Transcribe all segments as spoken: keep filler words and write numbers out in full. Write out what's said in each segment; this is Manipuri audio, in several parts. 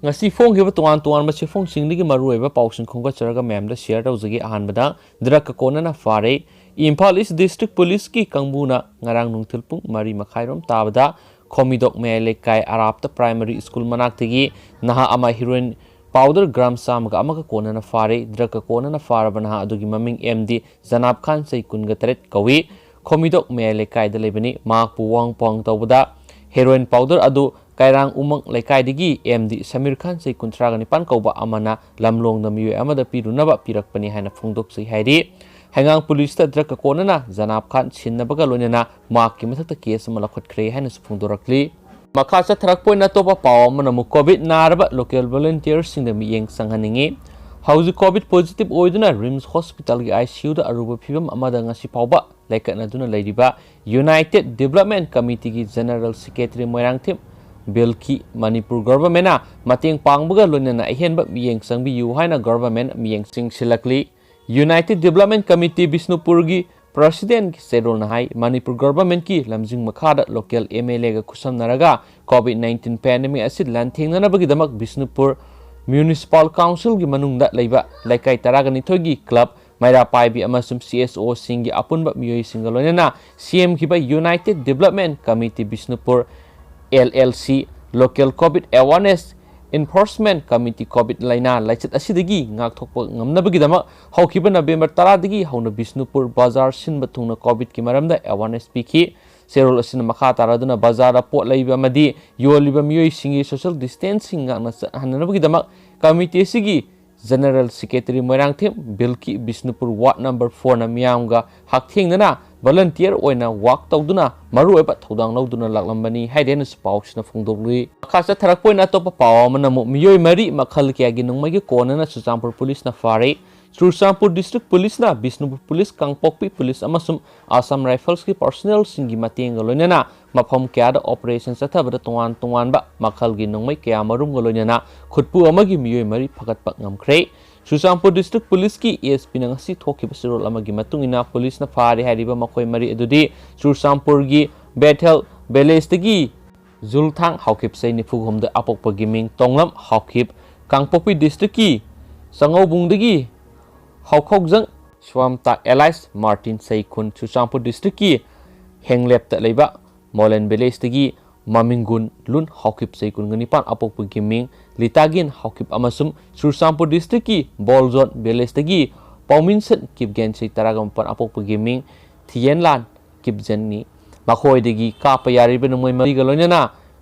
ꯉꯁꯤ ꯐꯣꯡꯈꯤꯕ ꯇꯣꯉꯥꯟ ꯇꯣꯉꯥꯟꯕ ꯆꯦꯐꯣꯡꯁꯤꯡꯗꯒꯤ ꯃꯔꯨꯑꯣꯏꯕ ꯄꯥꯎꯁꯤꯡ ꯈꯣꯝꯒꯠꯆꯔꯒ ꯃꯌꯥꯝꯗ share ꯇꯧꯖꯒꯦ꯫ ꯑꯍꯥꯟꯕꯗ, drug ꯀ ꯀꯣꯟꯅꯅ ꯐꯥꯔꯦ꯫ ꯏꯝꯐꯥꯜ East District Police ꯀꯤ ꯀꯥꯡꯕꯨꯅ ꯉꯔꯥꯡ ꯅꯨꯡꯊꯤꯜ ꯄꯨꯡ ꯃꯔꯤ ꯃꯈꯥꯏꯔꯣꯝ ꯇꯥꯕꯗ ꯈꯣꯃꯤꯗꯣꯛ ꯃꯌꯥꯏ ꯂꯩꯀꯥꯏ ꯑꯔꯥꯞꯇ primary school ꯃꯅꯥꯛꯇꯒꯤ ꯅꯍꯥ ꯑꯃ heroin powder gram ꯆꯥꯝꯃꯒ ꯑꯃꯒ ꯀꯣꯟꯅꯅ ꯐꯥꯔꯦ꯫ Drug ꯀ ꯀꯣꯟꯅꯅ ꯐꯥꯔꯕ ꯅꯍꯥ ꯑꯗꯨꯒꯤ ꯃꯃꯤꯡ M D ꯖꯅꯥꯕ ꯈꯥꯟ, ꯆꯍꯤ ꯀꯨꯟꯒ ꯇꯔꯦꯠ ꯀꯧꯏ꯫ ꯈꯣꯃꯤꯗꯣꯛ ꯃꯌꯥꯏ ꯂꯩꯀꯥꯏꯗ ꯂꯩꯕꯅꯤ꯫ ꯃꯍꯥꯛꯄꯨ ꯋꯥꯍꯪ ꯄꯥꯎꯍꯪ ꯇꯧꯕꯗ heroin powder ꯑꯗꯨ ꯀꯩꯔꯥꯡ ꯎꯃꯪ ꯂꯩꯀꯥꯏꯗꯒꯤ M D ꯁꯃꯤꯔ ꯈꯥꯟ, ꯆꯍꯤ ꯀꯨꯟꯊ꯭ꯔꯥꯒ ꯅꯤꯄꯥꯟ ꯀꯧꯕ ꯑꯃꯅ ꯂꯝꯂꯣꯡꯗ ꯃꯤꯑꯣꯏ ꯑꯃꯗ ꯄꯤꯔꯨꯅꯕ ꯄꯤꯔꯛꯄꯅꯤ ꯍꯥꯏꯅ ꯐꯣꯡꯗꯣꯛꯆꯩ ꯍꯥꯏꯔꯤ꯫ ꯍꯩꯉꯥꯡ ꯄꯨꯂꯤꯁꯇ drug ꯀ ꯀꯣꯟꯅꯅ ꯖꯅꯥꯕ ꯈꯥꯟ ꯁꯤꯟꯅꯕꯒ ꯂꯣꯏꯅꯅ ꯃꯍꯥꯛꯀꯤ ꯃꯊꯛꯇ case ꯑꯃ ꯂꯧꯈꯠꯈ꯭ꯔꯦ ꯍꯥꯏꯅꯁꯨ ꯐꯣꯡꯗꯣꯔꯛꯂꯤ꯫ ꯃꯈꯥ ꯆꯠꯊꯔꯛꯄ ꯑꯣꯏꯅ ꯑꯇꯣꯞꯄ ꯄꯥꯎ ꯑꯃꯅ ꯑꯃꯨꯛ COVID ꯅꯥꯔꯕ local volunteer ꯁꯤꯡꯗ ꯃꯤꯠꯌꯦꯡ ꯆꯪꯍꯟꯅꯤꯡꯉꯤ꯫ ꯍꯧꯖꯤꯛ COVID positive ꯑꯣꯏꯗꯨꯅ RIMS hospital ꯒꯤ I C U ꯗ ꯑꯔꯨꯕ ꯐꯤꯕꯝ ꯑꯃꯗ ꯉꯁꯤ ꯐꯥꯎꯕ ꯂꯩꯀꯠꯅꯗꯨꯅ ꯂꯩꯔꯤꯕ United Development Committee ꯒꯤ General Secretary Moirangthem ꯕꯤꯜꯀꯤ Manipur government ꯅ ꯃꯇꯦꯡ ꯄꯥꯡꯕꯒ ꯂꯣꯏꯅꯅ ꯑꯍꯦꯟꯕ ꯃꯤꯠꯌꯦꯡ ꯆꯪꯕꯤꯌꯨ ꯍꯥꯏꯅ government ꯃꯤꯠꯌꯦꯡ ꯆꯪꯁꯤꯜꯂꯛꯂꯤ꯫ United Development Committee ꯕꯤꯁꯅꯨꯄꯨꯔꯒꯤ president ꯀꯤ ꯆꯦꯔꯣꯜꯅ ꯍꯥꯏ, ꯃꯅꯤꯄꯨꯔ government ꯀꯤ ꯂꯝꯖꯤꯡ ꯃꯈꯥꯗ local M L A ꯒ ꯈꯨꯠꯁꯝꯅꯔꯒ COVID nineteen pandemic ꯑꯁꯤ ꯂꯥꯟꯊꯦꯡꯅꯅꯕꯒꯤꯗꯃꯛ ꯕꯤꯁꯅꯨꯄꯨꯔ Municipal Council ꯒꯤ ꯃꯅꯨꯡꯗ ꯂꯩꯕ ꯂꯩꯀꯥꯏ ꯇꯔꯥꯒ ꯅꯤꯊꯣꯏꯒꯤ club, ꯃꯩꯔꯥ ꯄꯥꯏꯕꯤ ꯑꯃꯁꯨꯡ C S O ꯁꯤꯡꯒꯤ ꯑꯄꯨꯟꯕ ꯃꯤꯑꯣꯏꯁꯤꯡꯒ ꯂꯣꯏꯅꯅ ꯁꯦꯝꯈꯤꯕ United Development Committee Bishnupur, L L C, local COVID awareness Enforcement Committee COVID ꯂꯥꯏꯅꯥ ꯂꯥꯏꯆꯠ ꯑꯁꯤꯗꯒꯤ ꯉꯥꯛꯊꯣꯛꯄ ꯉꯝꯅꯕꯒꯤꯗꯃꯛ ꯍꯧꯈꯤꯕ November ꯇꯔꯥꯗꯒꯤ ꯍꯧꯅ ꯕꯤꯁꯅꯨꯄꯨꯔ ꯕꯖꯥꯔ ꯁꯤꯟꯕ ꯊꯨꯡꯅ COVID ꯀꯤ ꯃꯔꯝꯗ awareness ꯄꯤꯈꯤ꯫ ꯆꯦꯔꯣꯜ ꯑꯁꯤꯅ ꯃꯈꯥ ꯇꯥꯔꯗꯨꯅ ꯕꯖꯥꯔꯗ ꯄꯣꯠ ꯂꯩꯕ ꯑꯃꯗꯤ ꯌꯣꯜꯂꯤꯕ ꯃꯤꯑꯣꯏꯁꯤꯡꯒꯤ social distancing ꯉꯥꯛꯅ ꯆꯠꯍꯟꯅꯕꯒꯤꯗꯃꯛ committee ꯑꯁꯤꯒꯤ General Secretary Moirangthem ꯕꯤꯜꯀꯤ Bishnupur ward number four ꯅ ꯃꯤꯌꯥꯝꯒ ꯍꯛꯊꯦꯡꯅꯅ volunteer ꯑꯣꯏꯅ work ꯇꯧꯗꯨꯅ ꯃꯔꯨꯑꯣꯏꯕ ꯊꯧꯗꯥꯡ ꯂꯧꯗꯨꯅ ꯂꯥꯛꯂꯝꯕꯅꯤ ꯍꯥꯏꯔꯦꯅꯁꯨ ꯄꯥꯎꯁꯤꯅ ꯐꯣꯡꯗꯣꯛꯂꯤ꯫ ꯃꯈꯥ ꯆꯠꯊꯔꯛꯄ ꯑꯣꯏꯅ ꯑꯇꯣꯞꯄ ꯄꯥꯎ ꯑꯃꯅ ꯑꯃꯨꯛ ꯃꯤꯑꯣꯏ ꯃꯔꯤ ꯃꯈꯜ ꯀꯌꯥꯒꯤ ꯅꯣꯡꯃꯩꯒꯤ ꯀꯣꯟꯅꯅ ꯆꯨꯔꯆꯥꯟꯄꯨꯔ ꯄꯨꯂꯤꯁꯅ ꯐꯥꯔꯦ꯫ ꯆꯨꯔꯆꯥꯟꯄꯨꯔ District ꯄꯨꯂꯤꯁꯅ ꯕꯤꯁꯅꯨꯄꯨꯔ ꯄꯨꯂꯤꯁ, ꯀꯥꯡꯄꯣꯛꯄꯤ ꯄꯨꯂꯤꯁ ꯑꯃꯁꯨꯡ Assam Rifles ꯀꯤ personnel ꯁꯤꯡꯒꯤ ꯃꯇꯦꯡꯒ ꯂꯣꯏꯅꯅ ꯃꯐꯝ ꯀꯌꯥꯗ operation ꯆꯠꯊꯕꯗ ꯇꯣꯉꯥꯟ ꯇꯣꯉꯥꯟꯕ ꯃꯈꯜꯒꯤ ꯅꯣꯡꯃꯩ ꯀꯌꯥ ꯃꯔꯨꯝꯒ ꯂꯣꯏꯅꯅ ꯈꯨꯠꯄꯨ ꯑꯃꯒꯤ ꯃꯤꯑꯣꯏ ꯃꯔꯤ ꯐꯒꯠꯄ ꯉꯝꯈ꯭ꯔꯦ꯫ ꯆꯨꯔꯆꯥꯟꯄꯨꯔ District ꯄꯨꯂꯤꯁꯀꯤ S P ꯅ ꯉꯁꯤ ꯊꯣꯛꯈꯤꯕ ꯆꯦꯔꯣꯜ ꯑꯃꯒꯤ ꯃꯇꯨꯡ ꯏꯟꯅ ꯄꯨꯂꯤꯁꯅ ꯐꯥꯔꯦ ꯍꯥꯏꯔꯤꯕ ꯃꯈꯣꯏ ꯃꯔꯤ ꯑꯗꯨꯗꯤ ꯆꯨꯔꯆꯥꯟꯄꯨꯔꯒꯤ ꯕꯦꯊꯦꯜ ꯚꯤꯂꯦꯖꯇꯒꯤ ꯖꯨꯜꯊꯥꯡ ꯍꯥꯎꯈꯤꯞ ꯆꯍꯤ ꯅꯤꯐꯨ ꯍꯨꯝꯗꯣꯏ ꯑꯄꯣꯛꯄꯒꯤ ꯃꯤꯡ ꯇꯣꯡꯂꯝ ꯍꯥꯎꯈꯤꯞ, ꯀꯥꯡꯄꯣꯛꯄꯤ district ꯀꯤ ꯆꯉꯧꯕꯨꯡꯗꯒꯤ ꯍꯥꯎꯈꯧꯖꯪ ꯁ꯭ꯋꯥꯝꯇꯥ alias ꯃꯥꯔꯇꯤꯟ ꯆꯍꯤ ꯀꯨꯟ ꯆꯨꯔꯆꯥꯟꯄꯨꯔ district ꯀꯤ ꯍꯦꯡꯂꯦꯞꯇ ꯂꯩꯕ ꯃꯣꯂꯦꯟ village ꯇꯒꯤ ꯃꯃꯤꯡꯒꯨꯟ ꯂꯨꯟ ꯍꯥꯎꯈꯤꯞ ꯆꯍꯤ ꯀꯨꯟꯒ ꯅꯤꯄꯥꯟ ꯑꯄꯣꯛꯄꯒꯤ ꯃꯤꯡ ꯂꯤꯇꯥꯒꯤꯟ ꯍꯥꯎꯈꯤꯞ ꯑꯃꯁꯨꯡ ꯆꯨꯔꯆꯥꯟꯄꯨꯔ district ꯀꯤ ꯕꯣꯜꯖꯣꯟ village ꯇꯒꯤ ꯄꯥꯎꯃꯤꯟꯁꯟ ꯀꯤꯞꯒꯦꯟ ꯆꯍꯤ ꯇꯔꯥꯒ ꯃꯥꯄꯟ ꯑꯄꯣꯛꯄꯒꯤ ꯃꯤꯡ ꯊꯤꯌꯦꯟꯂꯥꯟ ꯀꯤꯞꯖꯟꯅꯤ꯫ ꯃꯈꯣꯏꯗꯒꯤ ꯀꯥꯞꯄ ꯌꯥꯔꯤꯕ ꯅꯣꯡꯃꯩ ꯃꯔꯤꯒ ꯂꯣꯏꯅꯅ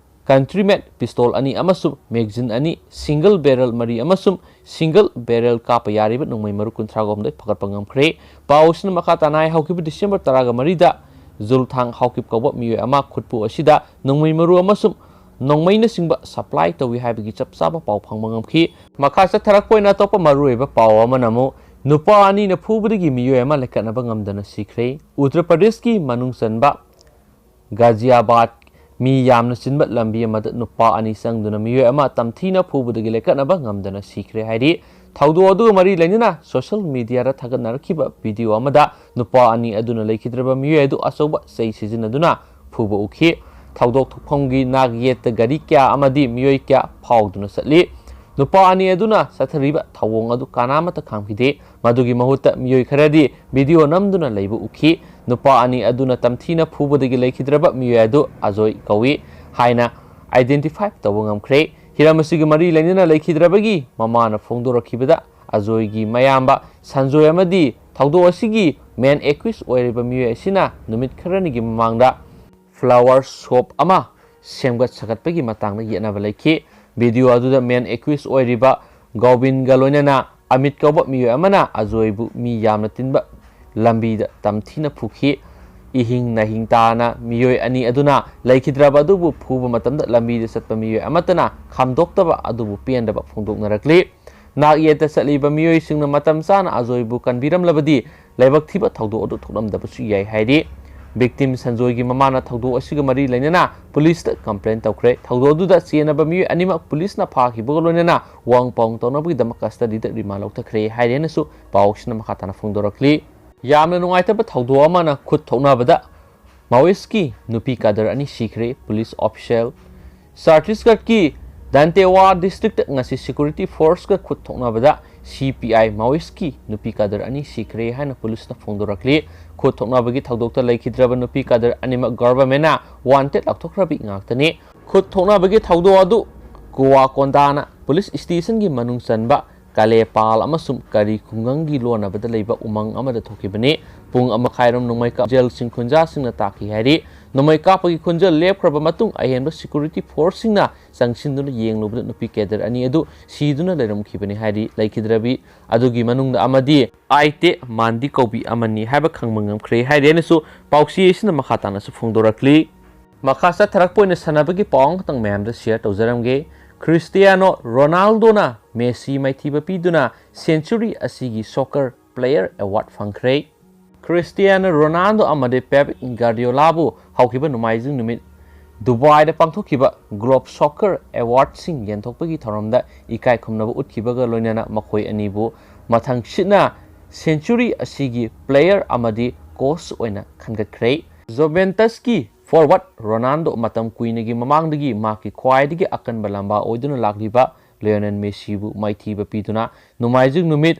country made pistol ꯑꯅꯤ ꯑꯃꯁꯨꯡ magazine ꯑꯅꯤ, single barrel ꯃꯔꯤ ꯑꯃꯁꯨꯡ single barrel ꯀꯥꯞꯄ ꯌꯥꯔꯤꯕ ꯅꯣꯡꯃꯩ ꯃꯔꯨ ꯀꯨꯟꯊ꯭ꯔꯥꯒ ꯍꯨꯝꯗꯣꯏ ꯐꯒꯠꯄ ꯉꯝꯈ꯭ꯔꯦ꯫ ꯄꯥꯎ ꯑꯁꯤꯅ ꯃꯈꯥ ꯇꯥꯅ ꯍꯥꯏ, ꯍꯧꯈꯤꯕ December ꯇꯔꯥꯒ ꯃꯔꯤꯗ ꯖꯨꯜꯊꯥꯡ ꯍꯥꯎꯀꯤꯞ ꯀꯧꯕ ꯃꯤꯑꯣꯏ ꯑꯃ ꯈꯨꯠꯄꯨ ꯑꯁꯤꯗ ꯅꯣꯡꯃꯩ ꯃꯔꯨ ꯑꯃꯁꯨꯡ ꯅꯣꯡꯃꯩꯅꯆꯤꯡꯕ supply ꯇꯧꯏ ꯍꯥꯏꯕꯒꯤ ꯆꯞ ꯆꯥꯕ ꯄꯥꯎ ꯐꯪꯕ ꯉꯝꯈꯤ꯫ ꯃꯈꯥ ꯆꯠꯊꯔꯛꯄ ꯑꯣꯏꯅ ꯑꯇꯣꯞꯄ ꯃꯔꯨꯑꯣꯏꯕ ꯄꯥꯎ ꯑꯃꯅ ꯑꯃꯨꯛ ꯅꯨꯄꯥ ꯑꯅꯤꯅ ꯐꯨꯕꯗꯒꯤ ꯃꯤꯑꯣꯏ ꯑꯃ ꯂꯩꯈꯠꯅꯕ ꯉꯝꯗꯅ ꯁꯤꯈ꯭ꯔꯦ꯫ ꯎꯠꯇꯔ ꯄ꯭ꯔꯗꯦꯁꯀꯤ ꯃꯅꯨꯡ ꯆꯟꯕ ꯒꯥꯖꯤꯌꯥꯕꯥꯗ ꯃꯤ ꯌꯥꯝꯅ ꯆꯤꯟꯕ ꯂꯝꯕꯤ ꯑꯃꯗ ꯅꯨꯄꯥ ꯑꯅꯤ ꯆꯪꯗꯨꯅ ꯃꯤꯑꯣꯏ ꯑꯃ ꯇꯝꯊꯤꯅ ꯐꯨꯕꯗꯒꯤ ꯂꯩꯈꯠꯅꯕ ꯉꯝꯗꯅ ꯁꯤꯈ꯭ꯔꯦ ꯍꯥꯏꯔꯤ꯫ ꯊꯧꯗꯣꯛ ꯑꯗꯨꯒ ꯃꯔꯤ ꯂꯩꯅꯅ social media ꯗ ꯊꯥꯒꯠꯅꯔꯛꯈꯤꯕ video ꯑꯃꯗ ꯅꯨꯄꯥ ꯑꯅꯤ ꯑꯗꯨꯅ ꯂꯩꯈꯤꯗ꯭ꯔꯕ ꯃꯤꯑꯣꯏ ꯑꯗꯨ ꯑꯆꯧꯕ ꯆꯩ ꯁꯤꯖꯤꯟꯅꯗꯨꯅ ꯐꯨꯕ ꯎꯈꯤ꯫ ꯊꯧꯗꯣꯛ ꯊꯣꯛꯐꯝꯒꯤ ꯅꯥꯛ ꯌꯦꯠꯇ ꯒꯥꯔꯤ ꯀꯌꯥ ꯑꯃꯗꯤ ꯃꯤꯑꯣꯏ ꯀꯌꯥ ꯐꯥꯎꯗꯨꯅ ꯆꯠꯂꯤ꯫ ꯅꯨꯄꯥ ꯑꯅꯤ ꯑꯗꯨꯅ ꯆꯠꯊꯔꯤꯕ ꯊꯧꯑꯣꯡ ꯑꯗꯨ ꯀꯅꯥꯃꯠꯇ ꯈꯥꯝꯈꯤꯗꯦ꯫ ꯃꯗꯨꯒꯤ ꯃꯍꯨꯠꯇ ꯃꯤꯑꯣꯏ ꯈꯔꯗꯤ video ꯅꯝꯗꯨꯅ ꯂꯩꯕ ꯎꯈꯤ꯫ ꯅꯨꯄꯥ ꯑꯅꯤ ꯑꯗꯨꯅ ꯇꯝꯊꯤꯅ ꯐꯨꯕꯗꯒꯤ ꯂꯩꯈꯤꯗ꯭ꯔꯕ ꯃꯤꯑꯣꯏ ꯑꯗꯨ ꯑꯖꯣꯏ ꯀꯧꯏ ꯍꯥꯏꯅ identify ꯇꯧꯕ ꯉꯝꯈ꯭ꯔꯦ꯫ ꯍꯤꯔꯝ ꯑꯁꯤꯒ ꯃꯔꯤ ꯂꯩꯅꯅ ꯂꯩꯈꯤꯗ꯭ꯔꯕꯒꯤ ꯃꯃꯥꯅ ꯐꯣꯡꯗꯣꯔꯛꯈꯤꯕꯗ, ꯑꯖꯣꯏꯒꯤ ꯃꯌꯥꯝꯕ ꯁꯟꯖꯣꯏ ꯑꯃꯗꯤ ꯊꯧꯗꯣꯛ ꯑꯁꯤꯒꯤ main accused ꯑꯣꯏꯔꯤꯕ ꯃꯤꯑꯣꯏ ꯑꯁꯤꯅ ꯅꯨꯃꯤꯠ ꯈꯔꯅꯤꯒꯤ ꯃꯃꯥꯡꯗ flower shop ꯑꯃ ꯁꯦꯝꯒꯠ ꯁꯥꯒꯠꯄꯒꯤ ꯃꯇꯥꯡꯗ ꯌꯦꯠꯅꯕ ꯂꯩꯈꯤ꯫ Video ꯑꯗꯨꯗ main accused ꯑꯣꯏꯔꯤꯕ ꯒꯣꯕꯤꯟꯒ ꯂꯣꯏꯅꯅ ꯑꯃꯤꯠ ꯀꯧꯕ ꯃꯤꯑꯣꯏ ꯑꯃꯅ ꯑꯖꯣꯏꯕꯨ ꯃꯤ ꯌꯥꯝꯅ ꯇꯤꯟꯕ ꯂꯝꯕꯤꯗ ꯇꯝꯊꯤꯅ ꯐꯨꯈꯤ꯫ ꯏꯍꯤꯡ ꯅꯥꯍꯤꯡ ꯇꯥꯅ ꯃꯤꯑꯣꯏ ꯑꯅꯤ ꯑꯗꯨꯅ ꯂꯩꯈꯤꯗ꯭ꯔꯕ ꯑꯗꯨꯕꯨ ꯐꯨꯕ ꯃꯇꯝꯗ ꯂꯝꯕꯤꯗ ꯆꯠꯄ ꯃꯤꯑꯣꯏ ꯑꯃꯠꯇꯅ ꯈꯥꯝꯗꯣꯛꯇꯕ ꯑꯗꯨꯕꯨ ꯄꯦꯟꯗꯕ ꯐꯣꯡꯗꯣꯛꯅꯔꯛꯂꯤ꯫ ꯅꯥꯛ ꯌꯦꯠꯇ ꯆꯠꯂꯤꯕ ꯃꯤꯑꯣꯏꯁꯤꯡꯅ ꯃꯇꯝ ꯆꯥꯅ ꯑꯖꯣꯏꯕꯨ ꯀꯟꯕꯤꯔꯝꯂꯕꯗꯤ ꯂꯥꯏꯕꯛ ꯊꯤꯕ ꯊꯧꯗꯣꯛ ꯑꯗꯨ ꯊꯣꯛꯂꯝꯗꯕꯁꯨ ꯌꯥꯏ ꯍꯥꯏꯔꯤ꯫ Victim ꯁꯟꯖꯣꯏꯒꯤ ꯃꯃꯥꯅ ꯊꯧꯗꯣꯛ ꯑꯁꯤꯒ ꯃꯔꯤ ꯂꯩꯅꯅ ꯄꯨꯂꯤꯁꯇ complain ꯇꯧꯈ꯭ꯔꯦ꯫ ꯊꯧꯗꯣꯛ ꯑꯗꯨꯗ ꯆꯦꯟꯅꯕ ꯃꯤꯑꯣꯏ ꯑꯅꯤꯃꯛ ꯄꯨꯂꯤꯁꯅ ꯐꯥꯈꯤꯕꯒ ꯂꯣꯏꯅꯅ ꯋꯥꯍꯪ ꯄꯥꯎꯍꯪ ꯇꯧꯅꯕꯒꯤꯗꯃꯛ custody ꯗ remand ꯂꯧꯊꯈ꯭ꯔꯦ ꯍꯥꯏꯔꯦꯅꯁꯨ ꯄꯥꯎ ꯑꯁꯤꯅ ꯃꯈꯥ ꯇꯥꯅ ꯐꯣꯡꯗꯣꯔꯛꯂꯤ꯫ ꯌꯥꯝꯅ ꯅꯨꯡꯉꯥꯏꯇꯕ ꯊꯧꯗꯣꯛ ꯑꯃꯅ ꯈꯨꯠ ꯊꯣꯛꯅꯕꯗ ꯃꯥꯋꯤꯁꯀꯤ ꯅꯨꯄꯤ ꯀꯥꯗꯔ ꯑꯅꯤ ꯁꯤꯈ꯭ꯔꯦ, ꯄꯨꯂꯤꯁ ꯑꯣꯐꯤꯁꯤꯌꯦꯜ꯫ ꯆꯇꯤꯁꯒꯔꯀꯤ ꯗꯟꯇꯦꯋꯥ ꯗꯤꯁꯇ꯭ꯔꯤꯛꯇ ꯉꯁꯤ ꯁꯦꯀ꯭ꯌꯨꯔꯤꯇꯤ ꯐꯣꯔꯁꯀ ꯈꯨꯠ ꯊꯣꯛꯅꯕꯗ ꯁꯤ ꯄꯤ ꯑꯥꯏ ꯃꯥꯋꯤꯁꯀꯤ ꯅꯨꯄꯤ ꯀꯥꯗꯔ ꯑꯅꯤ ꯁꯤꯈ꯭ꯔꯦ ꯍꯥꯏꯅ ꯄꯨꯂꯤꯁꯅ ꯐꯣꯡꯗꯣꯔꯛꯂꯤ꯫ ꯈꯨꯠ ꯊꯣꯛꯅꯕꯒꯤ ꯊꯧꯗꯣꯛꯇ ꯂꯩꯈꯤꯗ꯭ꯔꯕ ꯅꯨꯄꯤ ꯀꯥꯗꯔ ꯑꯅꯤꯃꯛ ꯒꯚꯔꯟꯃꯦꯟꯅ ꯋꯥꯟꯇꯦꯗ ꯂꯥꯎꯊꯣꯛꯈ꯭ꯔꯕꯤ ꯉꯥꯛꯇꯅꯤ꯫ ꯈꯨꯠ ꯊꯣꯛꯅꯕꯒꯤ ꯊꯧꯗꯣꯛ ꯑꯗꯨ ꯀꯨꯋꯥꯀꯣꯟꯗꯥꯅ ꯄꯨꯂꯤꯁ ꯁ꯭ꯇꯦꯁꯟꯒꯤ ꯃꯅꯨꯡ ꯆꯟꯕ ꯀꯂꯦꯄꯥꯜ ꯑꯃꯁꯨꯡ ꯀꯔꯤ ꯈꯨꯡꯒꯪꯒꯤ ꯂꯣꯟꯅꯕꯗ ꯂꯩꯕ ꯎꯃꯪ ꯑꯃꯗ ꯊꯣꯛꯈꯤꯕꯅꯤ꯫ ꯄꯨꯡ ꯑꯃ ꯃꯈꯥꯏꯔꯣꯝ ꯅꯣꯡꯃꯩ ꯀꯥꯞ-, ꯖꯦꯜꯁꯤꯡ ꯈꯨꯟꯖꯥꯁꯤꯡꯅ ꯇꯥꯈꯤ ꯍꯥꯏꯔꯤ꯫ ꯅꯣꯡꯃꯩ ꯀꯥꯞꯄꯒꯤ ꯈꯣꯟꯖꯦꯜ ꯂꯦꯞꯈ꯭ꯔꯕ ꯃꯇꯨꯡ ꯑꯍꯦꯟꯕ ꯁꯦꯀ꯭ꯌꯨꯔꯤꯇꯤ ꯐꯣꯔꯁꯁꯤꯡꯅ ꯆꯪꯁꯤꯟꯗꯨꯅ ꯌꯦꯡꯂꯨꯕꯗ ꯅꯨꯄꯤ ꯀꯦꯗꯔ ꯑꯅꯤ ꯑꯗꯨ ꯁꯤꯗꯨꯅ ꯂꯩꯔꯝꯈꯤꯕꯅꯤ ꯍꯥꯏꯔꯤ꯫ ꯂꯩꯈꯤꯗ꯭ꯔꯕꯤ ꯑꯗꯨꯒꯤ ꯃꯅꯨꯡꯗ ꯑꯃꯗꯤ ꯑꯥꯏꯇꯦ ꯃꯥꯟꯗꯤ ꯀꯧꯕꯤ ꯑꯃꯅꯤ ꯍꯥꯏꯕ ꯈꯪꯕ ꯉꯝꯈ꯭ꯔꯦ ꯍꯥꯏꯔꯤ ꯍꯥꯏꯅꯁꯨ ꯄꯥꯎꯆꯦ ꯑꯁꯤꯅ ꯃꯈꯥ ꯇꯥꯅꯁꯨ ꯐꯣꯡꯗꯣꯔꯛꯂꯤ꯫ ꯃꯈꯥ ꯆꯠꯊꯔꯛꯄ ꯑꯣꯏꯅ ꯁꯥꯟꯅꯕꯒꯤ ꯄꯥꯎ ꯑꯃꯈꯛꯇꯪ ꯃꯌꯥꯝꯗ ꯁꯤꯌꯔ ꯇꯧꯖꯔꯝꯒꯦ꯫ ꯈ꯭ꯔꯤꯁꯇꯤꯌꯥꯅꯣ ꯔꯣꯅꯥꯜꯗꯣꯅ ꯃꯦꯁꯤ ꯃꯥꯏꯊꯤꯕ ꯄꯤꯗꯨꯅ ꯁꯦꯟꯆꯨꯔꯤ ꯑꯁꯤꯒꯤ ꯁꯣꯀꯔ ꯄ꯭ꯂꯦꯌꯔ ꯑꯦꯋꯥꯔꯗ ꯐꯪꯈ꯭ꯔꯦ꯫ ꯈ꯭ꯔꯤꯁꯇꯤꯌꯥꯅꯣ ꯔꯣꯅꯥꯜꯗꯣ ꯑꯃꯗꯤ ꯄꯦꯞ ꯒꯥꯔꯗꯤꯌꯣꯂꯥꯕꯨ ꯍꯧꯈꯤꯕ ꯅꯣꯡꯃꯥꯏꯖꯤꯡ ꯅꯨꯃꯤꯠ ꯗꯨꯕꯥꯏꯗ ꯄꯥꯡꯊꯣꯛꯈꯤꯕ ꯒ꯭ꯂꯣꯕ ꯁꯣꯀꯔ ꯑꯦꯋꯥꯔꯗꯁꯤꯡ ꯌꯦꯟꯊꯣꯛꯄꯒꯤ ꯊꯧꯔꯝꯗ ꯏꯀꯥꯏ ꯈꯨꯝꯅꯕ ꯎꯠꯈꯤꯕꯒ ꯂꯣꯏꯅꯅ ꯃꯈꯣꯏ ꯑꯅꯤꯕꯨ ꯃꯊꯪꯁꯤꯠꯅ ꯁꯦꯟꯆꯨꯔꯤ ꯑꯁꯤꯒꯤ ꯄ꯭ꯂꯦꯌꯔ ꯑꯃꯗꯤ ꯀꯣꯆ ꯑꯣꯏꯅ ꯈꯟꯒꯠꯈ꯭ꯔꯦ꯫ ꯖꯨꯕꯦꯟꯇꯁꯀꯤ ꯐꯣꯔꯋꯥꯔꯗ ꯔꯣꯅꯥꯜꯗꯣ ꯃꯇꯝ ꯀꯨꯏꯅꯒꯤ ꯃꯃꯥꯡꯗꯒꯤ ꯃꯍꯥꯛꯀꯤ ꯈ꯭ꯋꯥꯏꯗꯒꯤ ꯑꯀꯟꯕ ꯂꯝꯕꯥ ꯑꯣꯏꯗꯨꯅ ꯂꯥꯛꯂꯤꯕ ꯂꯤꯑꯣꯅꯦꯜ ꯃꯦꯁꯤꯕꯨ ꯃꯥꯏꯊꯤꯕ ꯄꯤꯗꯨꯅ ꯅꯣꯡꯃꯥꯏꯖꯤꯡ ꯅꯨꯃꯤꯠ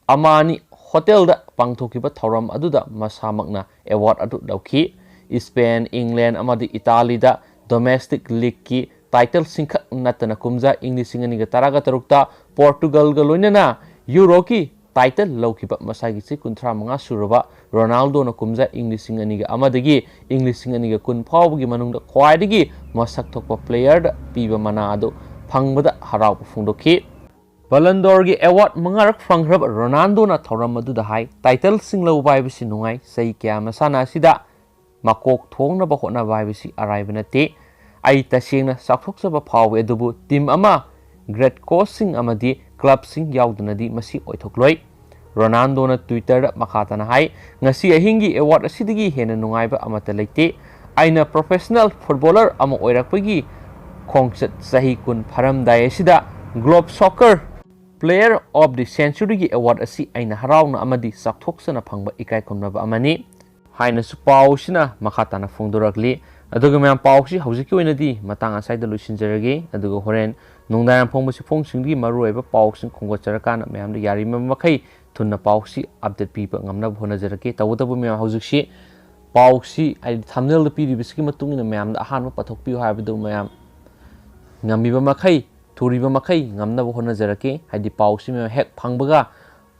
ꯑꯃꯥꯅꯤ ꯍꯣꯇꯦꯜꯗ ꯄꯥꯡꯊꯣꯛꯈꯤꯕ ꯊꯧꯔꯝ ꯑꯗꯨꯗ ꯃꯁꯥꯃꯛꯅ ꯑꯦꯋꯥꯔꯗ ꯑꯗꯨ ꯂꯧꯈꯤ꯫ ꯏꯁꯄꯦꯟ, ꯏꯪꯂꯦꯟ ꯑꯃꯗꯤ ꯏꯇꯥꯂꯤꯗ ꯗꯣꯃꯦꯁꯇꯤꯛ ꯂꯤꯒꯀꯤ ꯇꯥꯏꯇꯜꯁꯤꯡꯈꯛ ꯅꯠꯇꯅ ꯀꯨꯝꯖꯥ ꯏꯪ ꯂꯤꯁꯤꯡ ꯑꯅꯤꯒ ꯇꯔꯥꯒ ꯇꯔꯨꯛꯇ ꯄꯣꯔꯇꯨꯒꯜꯒ ꯂꯣꯏꯅꯅ ꯌꯨꯔꯣꯒꯤ ꯇꯥꯏꯇꯜ ꯂꯧꯈꯤꯕ ꯃꯁꯥꯒꯤ ꯆꯍꯤ ꯀꯨꯟꯊ꯭ꯔꯥ ꯃꯉꯥ ꯁꯨꯔꯕ ꯔꯣꯅꯥꯜꯗꯣꯅ ꯀꯨꯝꯖꯥ ꯏꯪ ꯂꯤꯁꯤꯡ ꯑꯅꯤꯒ ꯑꯃꯗꯒꯤ ꯏꯪ ꯂꯤꯁꯤꯡ ꯑꯅꯤꯒ ꯀꯨꯟ ꯐꯥꯎꯕꯒꯤ ꯃꯅꯨꯡꯗ ꯈ꯭ꯋꯥꯏꯗꯒꯤ ꯃꯁꯛ ꯊꯣꯛꯄ ꯄ꯭ꯂꯦꯌꯔꯗ ꯄꯤꯕ ꯃꯅꯥ ꯑꯗꯨ ꯐꯪꯕꯗ ꯍꯔꯥꯎꯕ ꯐꯣꯡꯗꯣꯛꯈꯤ꯫ ꯕꯂꯟꯗꯣꯔꯒꯤ ꯑꯦꯋꯥꯔꯗ ꯃꯉꯥꯔꯛ ꯐꯪꯈ꯭ꯔꯕ ꯔꯣꯅꯥꯜꯗꯣꯅ ꯊꯧꯔꯝ ꯑꯗꯨꯗ ꯍꯥꯏ, "ꯇꯥꯏꯇꯜꯁꯤꯡ ꯂꯧꯕ ꯍꯥꯏꯕꯁꯤ ꯅꯨꯡꯉꯥꯏ꯫ ꯆꯍꯤ ꯀꯌꯥ ꯃꯁꯥꯟꯅ ꯑꯁꯤꯗ ꯃꯀꯣꯛ ꯊꯣꯡꯅꯕ ꯍꯣꯠꯅꯕ ꯍꯥꯏꯕꯁꯤ ꯑꯔꯥꯏꯕ ꯅꯠꯇꯦ꯫ ꯑꯩ ꯇꯁꯦꯡꯅ ꯆꯥꯎꯊꯣꯛꯆꯕ ꯐꯥꯎꯏ, ꯑꯗꯨꯕꯨ ꯇꯤꯝ ꯑꯃ, ꯒ꯭ꯔꯦꯠ ꯀꯣꯆꯁꯤꯡ ꯑꯃꯗꯤ ꯀ꯭ꯂꯕꯁꯤꯡ ꯌꯥꯎꯗꯅꯗꯤ ꯃꯁꯤ ꯑꯣꯏꯊꯣꯛꯂꯣꯏ꯫" ꯔꯣꯅꯥꯜꯗꯣꯅ ꯇ꯭ꯋꯤꯇꯔꯗ ꯃꯈꯥ ꯇꯥꯅ ꯍꯥꯏ, "ꯉꯁꯤ ꯑꯍꯤꯡꯒꯤ ꯑꯦꯋꯥꯔꯗ ꯑꯁꯤꯗꯒꯤ ꯍꯦꯟꯅ ꯅꯨꯡꯉꯥꯏꯕ ꯑꯃꯠꯇ ꯂꯩꯇꯦ꯫ ꯑꯩꯅ ꯄ꯭ꯔꯣꯐꯦꯁꯅꯦꯜ ꯐꯨꯠꯕꯣꯂꯔ ꯑꯃ ꯑꯣꯏꯔꯛꯄꯒꯤ ꯈꯣꯡꯆꯠ ꯆꯍꯤ ꯀꯨꯟ ꯐꯥꯔꯝꯗꯥꯏ ꯑꯁꯤꯗ globe soccer player of the ꯁꯦꯟꯆꯨꯔꯤꯒꯤ ꯑꯦꯋꯥꯔꯗ ꯑꯁꯤ ꯑꯩꯅ ꯍꯔꯥꯎꯅ ꯑꯃꯗꯤ ꯆꯥꯎꯊꯣꯛꯆꯅ ꯐꯪꯕ ꯏꯀꯥꯏ ꯈꯨꯝꯅꯕ ꯑꯃꯅꯤ꯫" ꯍꯥꯏꯅꯁꯨ ꯄꯥꯎꯁꯤꯅ ꯃꯈꯥ ꯇꯥꯅ ꯐꯣꯡꯗꯣꯔꯛꯂꯤ꯫ ꯑꯗꯨꯒ ꯃꯌꯥꯝ, ꯄꯥꯎꯁꯤ ꯍꯧꯖꯤꯛꯀꯤ ꯑꯣꯏꯅꯗꯤ ꯃꯇꯥꯡ ꯑꯁ꯭ꯋꯥꯏꯗ ꯂꯣꯏꯁꯤꯟꯖꯔꯒꯦ꯫ ꯑꯗꯨꯒ ꯍꯣꯔꯦꯟ ꯅꯨꯡꯗꯥꯡ ꯐꯣꯡꯕꯁꯤ ꯐꯣꯡꯁꯤꯡꯗꯨꯒꯤ ꯃꯔꯨꯑꯣꯏꯕ ꯄꯥꯎꯁꯤꯡ ꯈꯣꯝꯒꯠꯆꯔꯀꯥꯟꯗ ꯃꯌꯥꯝꯗ ꯌꯥꯔꯤꯕ ꯃꯈꯩ ꯊꯨꯅ ꯄꯥꯎꯁꯤ update ꯄꯤꯕ ꯉꯝꯅꯕ ꯍꯣꯠꯅꯖꯔꯛꯀꯦ꯫ ꯇꯧꯕꯇꯕꯨ ꯃꯌꯥꯝ, ꯍꯧꯖꯤꯛꯁꯤ ꯄꯥꯎꯁꯤ ꯍꯥꯏꯗꯤ thumbnail ꯗ ꯄꯤꯔꯤꯕꯁꯤꯒꯤ ꯃꯇꯨꯡ ꯏꯟꯅ ꯃꯌꯥꯝꯗ ꯑꯍꯥꯟꯕ ꯄꯥꯊꯣꯛꯄꯤꯌꯨ ꯍꯥꯏꯕꯗꯨ ꯃꯌꯥꯝ ꯉꯝꯃꯤꯕ ꯃꯈꯩ, ꯊꯨꯔꯤꯕ ꯃꯈꯩ ꯉꯝꯅꯕ ꯍꯣꯠꯅꯖꯔꯛꯀꯦ꯫ ꯍꯥꯏꯗꯤ ꯄꯥꯎꯁꯤ ꯃꯌꯥꯝ ꯍꯦꯛ ꯐꯪꯕꯒ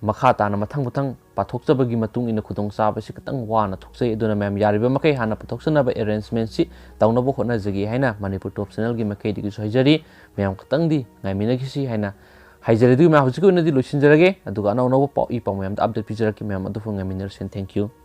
ꯃꯈꯥ ꯇꯥꯅ ꯃꯊꯪ ꯃꯊꯪ ꯄꯥꯊꯣꯛꯆꯕꯒꯤ ꯃꯇꯨꯡ ꯏꯟꯅ ꯈꯨꯗꯣꯡꯆꯥꯕꯁꯤ ꯈꯤꯇꯪ ꯋꯥꯅ ꯊꯣꯛꯆꯩ꯫ ꯑꯗꯨꯅ ꯃꯌꯥꯝ ꯌꯥꯔꯤꯕ ꯃꯈꯩ ꯍꯥꯟꯅ ꯄꯥꯊꯣꯛꯆꯅꯕ arrangement ꯁꯤ ꯇꯧꯅꯕ ꯍꯣꯠꯅꯖꯒꯦ ꯍꯥꯏꯅ ꯃꯅꯤꯄꯨꯔ ꯇꯣꯞ ꯆꯦꯅꯦꯜꯒꯤ ꯃꯥꯏꯀꯩꯗꯒꯤꯁꯨ ꯍꯥꯏꯖꯔꯤ꯫ ꯃꯌꯥꯝ ꯈꯤꯇꯪꯗꯤ ꯉꯥꯏꯃꯤꯟꯅꯈꯤꯁꯤ ꯍꯥꯏꯅ ꯍꯥꯏꯖꯔꯤ꯫ ꯑꯗꯨꯒ ꯃꯌꯥꯝ, ꯍꯧꯖꯤꯛꯀꯤ ꯑꯣꯏꯅꯗꯤ ꯂꯣꯏꯁꯤꯟꯖꯔꯒꯦ꯫ ꯑꯗꯨꯒ ꯑꯅꯧ ꯑꯅꯧꯕ ꯄꯥꯎ, ꯏ ꯄꯥꯎ ꯃꯌꯥꯝꯗ update ꯄꯤꯖꯔꯛꯀꯦ꯫ ꯃꯌꯥꯝ ꯑꯗꯨꯕꯨ ꯉꯥꯏꯃꯤꯟꯅꯔꯁꯤ꯫ Thank you꯫